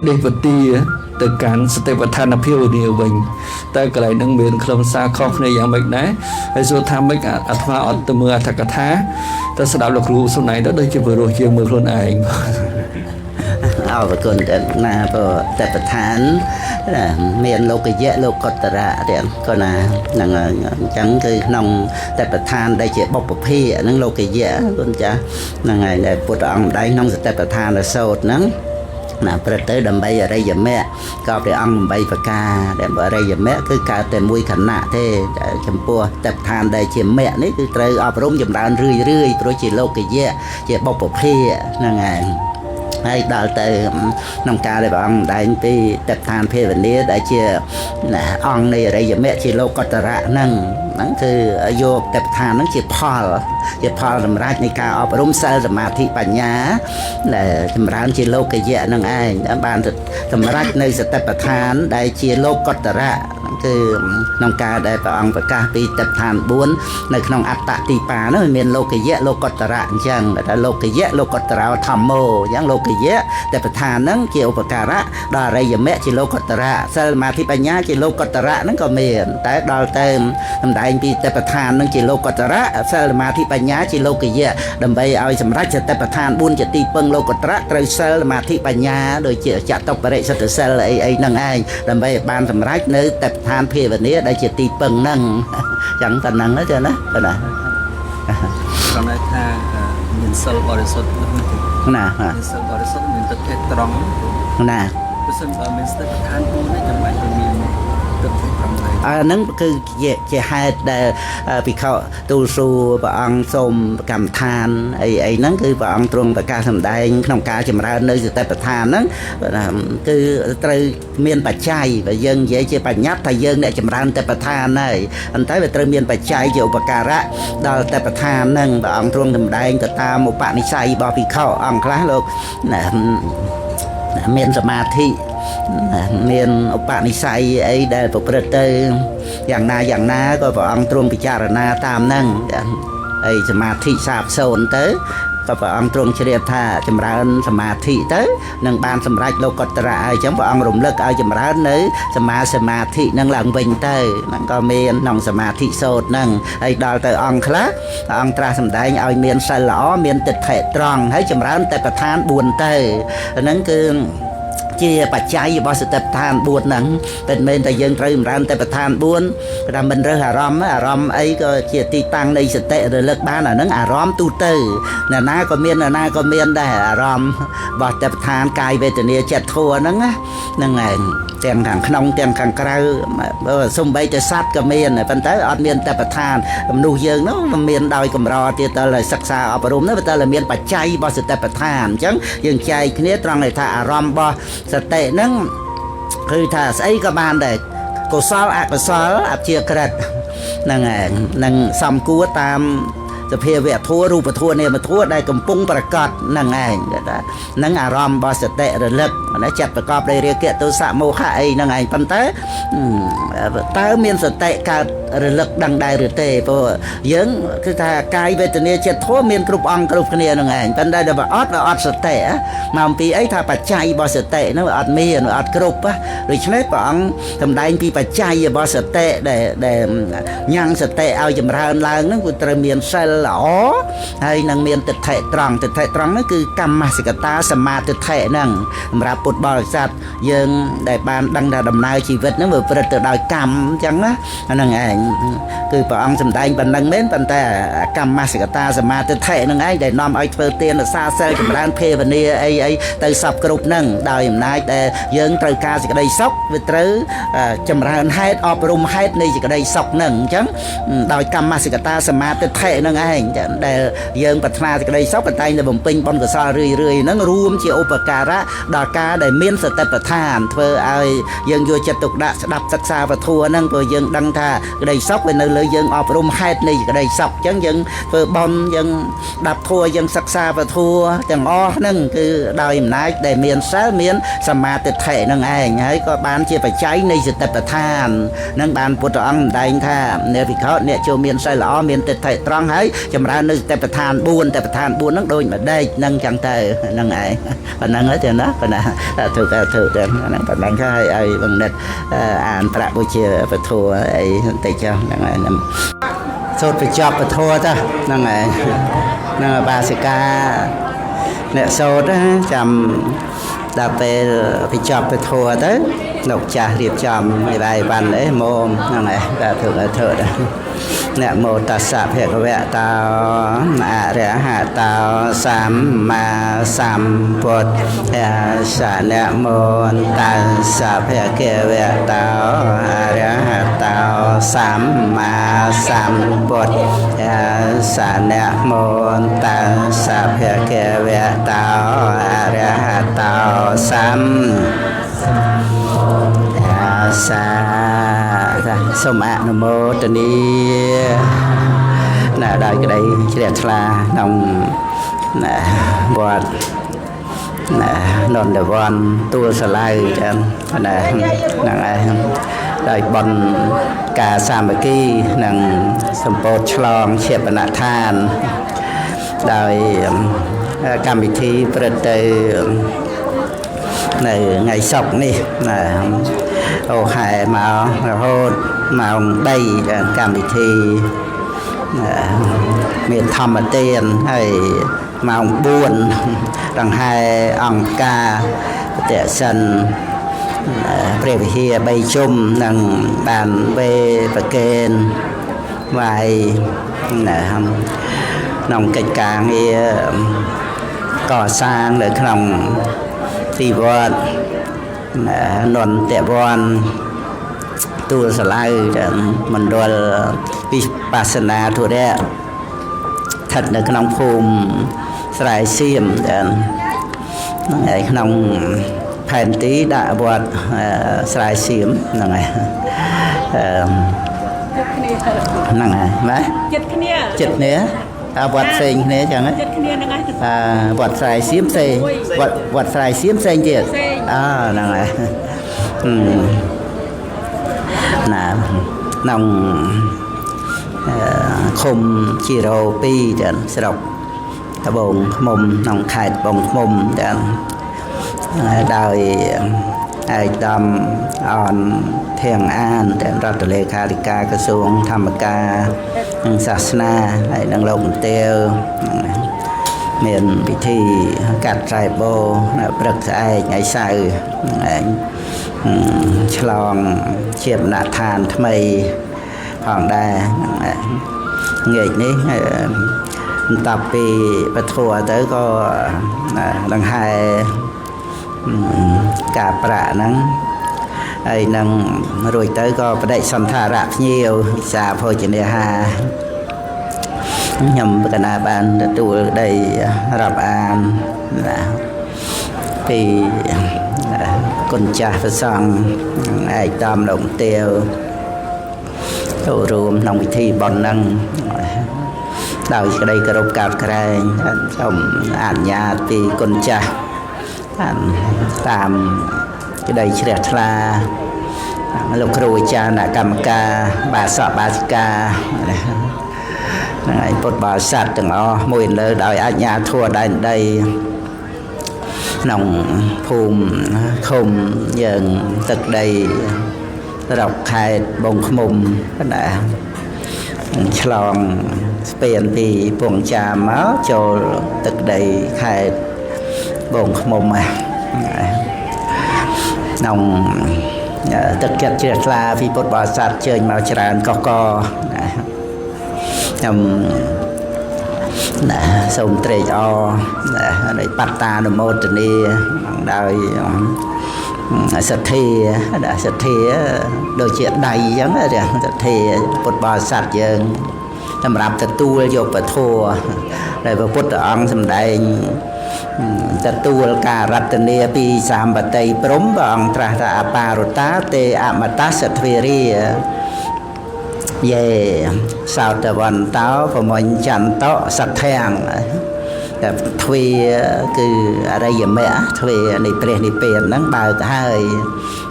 ទេសពទាទៅកាន់សតិប្បដ្ឋានភាវនាវិញតែកន្លែងហ្នឹងមានខ្លឹមសារខុសគ្នាយ៉ាងម៉េចដែរហើយសួរថាម៉េចអាត្មាអត់ទៅមើលអត្ថកថាតែស្ដាប់លោកគ្រូសំដែងទៅដូចជាព្រោះជាងមើលខ្លួនឯង អរគុណណាព្រោះតបឋានមានលោកយៈលោកតរៈទៀតក៏ណាហ្នឹងអញ្ចឹងគឺក្នុងតបឋានដែលជាបុព្វភាហ្នឹងលោកយៈគុណចាស់ហ្នឹងហើយដែលពុទ្ធអង្គម្ដែងក្នុងសតិប្បដ្ឋានសោតហ្នឹងណាព្រឹត្តទៅដើម្បីអរិយមគ្គក៏ព្រះអង្គ8ប្រការដែលអរិយមគ្គគឺកើតតែមួយខណៈទេចំពោះតបឋានដែលជាមគ្គនេះគឺត្រូវអប់រំចម្រើនរឿយរឿយព្រោះជាលោកយៈជាបុព្វភាហ្នឹងហើយហើយដល់ទៅក្នុងការដែលព្រះអង្គដែងពីតបឋានភាវនាដែលជាអង្គនៃអរិយមគ្គជាលោកតរៈហ្នឹងហ្នឹងគឺយកតបឋានហ្នឹងជាផលសម្រាប់នៃការអប់រំសិលសមាធិបញ្ញាដែលចម្រើនជាលោកយៈហ្នឹងឯងបានសម្រាប់នៅសតិប្បដ្ឋានដែលជាលោកតរៈគឺក្នុងការដែលព្រះអង្គប្រកាសពីតបឋាន4នៅក្នុងអត្តទីបានោះមានលោកយៈលោកតរៈអញ្ចឹងថាលោកយៈលោកតរៈធម្មោអញ្ចឹងលោកយៈតបឋានហ្នឹងជាឧបការៈដល់អរិយមគ្គជាលោកតរៈសិលសមាធិបញ្ញាជាលោកតរៈហ្នឹងក៏មានតែដល់ទៅសម្ដែងពីតបឋានហ្នឹងជាលោកតរៈសិលសមាធិបញ្ញាជាលោកយៈដើម្បីឲ្យសម្រេចសតិប្បដ្ឋាន4ជាទីពឹងលោកតរៈត្រូវសិលសមាធិបញ្ញាដូចជាចតុបរិសុទ្ធសិលអីអីហ្នឹងឯងដើម្បីឲ្យបានសម្រេចនៅតបឋានភាវនាដែលជាទីពឹងហ្នឹងចឹងប៉ុណ្ណឹងទេណាប៉ុណ្ណា គាត់ថាមានសិលបរិសុទ្ធណាមានសិលបរិសុទ្ធមានទិដ្ឋិត្រង់ណាបើសិនបើមានសតិប្បដ្ឋាន4នេះចាំបាច់ទៅមានទិដ្ឋិត្រង់ដែរអាហ្នឹងគឺជាហេតុដែលភិក្ខុទូលសួរព្រះអង្គសូមកម្មដ្ឋានអីអីហ្នឹងគឺព្រះអង្គទ្រង់ប្រកាសសម្ដែងក្នុងការចម្រើននៅសតិប្បដ្ឋានហ្នឹងគឺត្រូវមានបច្ច័យបើយើងនិយាយជាបញ្ញត្តិថាយើងអ្នកចម្រើនសតិប្បដ្ឋានហើយប៉ុន្តែវាត្រូវមានបច្ច័យជាឧបការៈដល់សតិប្បដ្ឋានហ្នឹងព្រះអង្គទ្រង់សម្ដែងទៅតាមឧបនិស្ស័យរបស់ភិក្ខុអង្គខ្លះលោកមានសមាធិមានឧបនិស្ស័យអីដែលប្រព្រឹត្តទៅយ៉ាងណាយ៉ាងណាក៏ព្រះអង្គទ្រង់ពិចារណាតាមហ្នឹងហើយសមាធិសាបសូន្យទៅក៏ព្រះអង្គទ្រង់ជ្រាបថាចម្រើនសមាធិទៅនឹងបានសម្រេចលោកតរៈហើយអញ្ចឹងព្រះអង្គរំលឹកឲ្យចម្រើននៅសមាធិនឹងឡើងវិញទៅហ្នឹងក៏មានក្នុងសមាធិសូត្រហ្នឹងហើយដល់ទៅអង្គខ្លះព្រះអង្គត្រាស់សម្ដែងឲ្យមានសិលល្អមានទិដ្ឋិត្រង់ហើយចម្រើនតែប្រឋាន4ទៅហ្នឹងគឺជាបច្ច័យរបស់សតិប្បដ្ឋាន4ហ្នឹងតែមិនមែនតែយើងត្រូវចម្រើនតែប្រឋាន4គេថាមិនរើសអារម្មណ៍អារម្មណ៍អីក៏ជាទីតាំងនៃសតិរលឹកបានអាហ្នឹងអារម្មណ៍ទូទៅអ្នកណាក៏មានអ្នកណាក៏មានដែរអារម្មណ៍របស់តបឋានកាយវេទនាចិត្តធัวហ្នឹងហ្នឹងឯងទាំងខាងក្នុងទាំងខាងក្រៅសំបីតែសត្វក៏មានប៉ុន្តែអត់មានតបឋានមនុស្សយើងនោះមានដោយកម្រទៀតតើសិក្សាអប់រំនោះតើមានបច្ច័យរបស់សតិប្បដ្ឋានអញ្ចឹងយើងចែកគ្នាត្រង់ថាអារម្មណ៍របស់សតិហ្នឹងគឺថាស្អីក៏បានដែរកុសលអកុសលអព្យាក្រឹតហ្នឹងឯងនឹងសំគួរតាមសភាវៈធัวរូបធัวនាមធัวដែលកំពុងប្រកបហ្នឹងឯងគេថាហ្នឹងអារម្មណ៍របស់សតិរលឹកណាចិត្តប្រកបដោយរាគៈទោសៈមោហៈអីហ្នឹងឯងប៉ុន្តែតើមានសតិកើតរលឹកដឹងដែរឬទេព្រោះយើងគឺថាកាយវេទនាចិត្តធัวមានគ្រប់អង្គគ្រប់គ្នាហ្នឹងឯងប៉ុន្តែដល់អត់វាអត់សតិមកអំពីអីថាបច្ច័យរបស់សតិហ្នឹងវាអត់មានវាអត់គ្រប់ដូច្នេះព្រះអង្គសម្ដែងពីបច្ច័យរបស់សតិដែលញ៉ាំងសតិឲ្យចម្រើនឡើងហ្នឹងគឺត្រូវមានសិលល្អហើយនឹងមានទិដ្ឋិត្រង់ទិដ្ឋិត្រង់ហ្នឹងគឺកម្មសកតាសមាទិដ្ឋិហ្នឹងសម្រាប់ពុទ្ធបរិស័ទយើងដែលបានដឹងថាដំណើរជីវិតហ្នឹងវាប្រព្រឹត្តទៅដោយកម្មអញ្ចឹងណាហ្នឹងឯងគឺព្រះអង្គសម្ដែងប៉ុណ្ណឹងមែនប៉ុន្តែកម្មសកតាសមាទិដ្ឋិហ្នឹងឯងដែលនាំឲ្យធ្វើទានរក្សាសិលចម្រើនភាវនាអីអីទៅសពគ្រប់ហ្នឹងដោយអំណាចដែលយើងត្រូវការសេចក្តីសុខវាត្រូវចម្រើនហេតុអប់រំហេតុនៃសេចក្តីសុខហ្នឹងអញ្ចឹងដោយកម្មសកតាសមាទិដ្ឋិហ្នឹងឯងដែលយើងប្រាថ្នាសេចក្តីសុខតែបំពេញបុណ្យកុសលរឿយរឿយហ្នឹងរួមជាឧបការៈដល់ការដែលមានសតិប្បដ្ឋានធ្វើឲ្យយើងយកចិត្តទុកដាក់ស្ដាប់សិក្សាពធហ្នឹងព្រោះយើងដឹងថាក្តី ក្តីសុខវានៅលើយើងអប់រំហេតុនៃក្តីសុខអញ្ចឹងយើងធ្វើបុណ្យយើងដាប់ធัวយើងសិក្សាពធัวទាំងអស់ហ្នឹងគឺដោយអំណាចដែលមានសិលមានសមាទិដ្ឋិហ្នឹងឯងហើយក៏បានជាបច្ច័យនៃសតិប្បដ្ឋាននឹងបានពុទ្ធអង្គសម្ដែងថាអ្នកភិក្ខុអ្នកចូលមានសិលល្អមានទិដ្ឋិត្រង់ហើយចម្រើននៅសតិប្បដ្ឋាន4តិប្បដ្ឋាន4ហ្នឹងដូចម្ដេចហ្នឹងចឹងទៅហ្នឹងឯងប៉ុណ្ណឹងទេណាប៉ុណ្ណាធ្វើធ្វើទៅហ្នឹងប៉ុណ្ណឹងហើយឲ្យបង្និតអានប្រាក់បុជាពធអីបន្តិចចុះហ្នឹងឯងសូត្របញ្ចប់ពធទៅហ្នឹងឯងហ្នឹងបាសិកាអ្នកសូត្រចាំដល់ពេលបញ្ចប់ពធទៅលោកចាស់រៀបចំឯបាយវ៉ាន់អីមកហ្នឹងឯងបាទធ្វើធ្វើនមោតស្សៈភគវៈតោអរហតោសម្មាសម្ពុទ្ធស្សៈនមោតស្សៈភគវៈតោអរហតោសម្មាសម្ពុទ្ធស្សៈនមោតស្សៈភគវៈតោអរហតោសម្មាសាសូមអនុមោទនាណាដោយក្តីជ្រះថ្លាក្នុងណាវត្តណានន្ទវ័នទួលសាឡៅចឹងណាហ្នឹងឯងដោយបុណ្យការសាមគ្គីនិងសម្ពោធឆ្លងជាបណដ្ឋានដោយកម្មវិធីព្រឹត្តទៅនៅថ្ងៃសុក្រនេះណាអូហែមករហូតម៉ោង3កម្មវិធីមានធម្មទានហើយម៉ោង4ដង្ហែអង្គការប្រតិសិនព្រះវិហារ3ជុំនឹងបានវេប្រកេនវាយក្នុងកិច្ចការងារកសាងនៅក្នុងទីវត្តនន្ទវ័នទួលសាឡៅមណ្ឌលវិបស្សនាធុរៈស្ថិតនៅក្នុងភូមិស្រែសៀមហ្នឹងហើយក្នុងផែនទីដាក់វត្តស្រែសៀមហ្នឹងហើយហ្នឹងហើយម៉េចចិត្តគ្នាចិត្តគ្នាអាវត្តផ្សេងគ្នាចឹងហ៎ចិត្តគ្នាហ្នឹងហើយអាវត្តស្រែសៀមផ្សេងវត្តស្រែសៀមផ្សេងទៀតអើហ្នឹងហើយណាក្នុងឃុំជីរ៉ូ2ចឹងស្រុកត្បូងឃ្មុំក្នុងខេត្តត្បូងឃ្មុំចឹងដោយឯកឧត្តមអនធៀងអានទាំងរដ្ឋលេខាធិការក្រសួងធម្មការនិងសាសនាហើយនឹងលោកមទាវមានពិធីកាត់ខ្សែបោនៅព្រឹកស្អែកថ្ងៃសៅរ៍ឯងឆ្លងជាបណដ្ឋានថ្មីផងដែរងាកនេះបន្ទាប់ពីពធទៅក៏ដង្ហែការប្រាក់ហ្នឹងហើយនឹងរួចទៅក៏បដិសន្ធារៈភ្ញៀវវិសាភោជនាហារខ្ញុំកណាបានទទួលក្តីរាប់អានណាពីគុណចាស់ព្រះសង្ឃឯកឧត្តមលោកទាវចូលរួមក្នុងពិធីបុណ្យហ្នឹងដោយក្តីគោរពកោតក្រែងសូមអនុញ្ញាតពីគុណចាស់តាមក្តីជ្រះថ្លាលោកគ្រូអាចារ្យអ្នកកម្មការបាសកបាសិកាហ្នឹងឯងពុទ្ធបរិស័ទទាំងអស់មួយលើដោយអាជ្ញាធរដែនដីក្នុងភូមិឃុំយើងទឹកដីស្រុកខេត្តត្បូងឃ្មុំណាឆ្លងស្ពានពីពងចាមមកចូលទឹកដីខេត្តត្បូងឃ្មុំក្នុងទឹកចិត្តជ្រះថ្លាពីពុទ្ធបរិស័ទជើញមកច្រើនកកណាខ្ញុំណាសូមត្រេកអរណាដោយបត្តានុមោទនាដោយសទ្ធាសទ្ធាដូចជាដៃអញ្ចឹងសទ្ធាពុទ្ធបរិស័ទយើងសម្រាប់ទទួលយកពធដែលព្រះពុទ្ធអង្គសម្ដែងទទួលការរតនាពីសម្បត្តិព្រំព្រះអង្គត្រាស់ថាអបារតាទេអមតសទ្វារា យេសោតវន្តោប្រមញ្ចន្តោសទ្ធាំងតែទ្វាគឺអរិយមគ្គទ្វានៃព្រះនិព្វានហ្នឹងបើកហើយ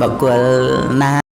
បុគ្គលណា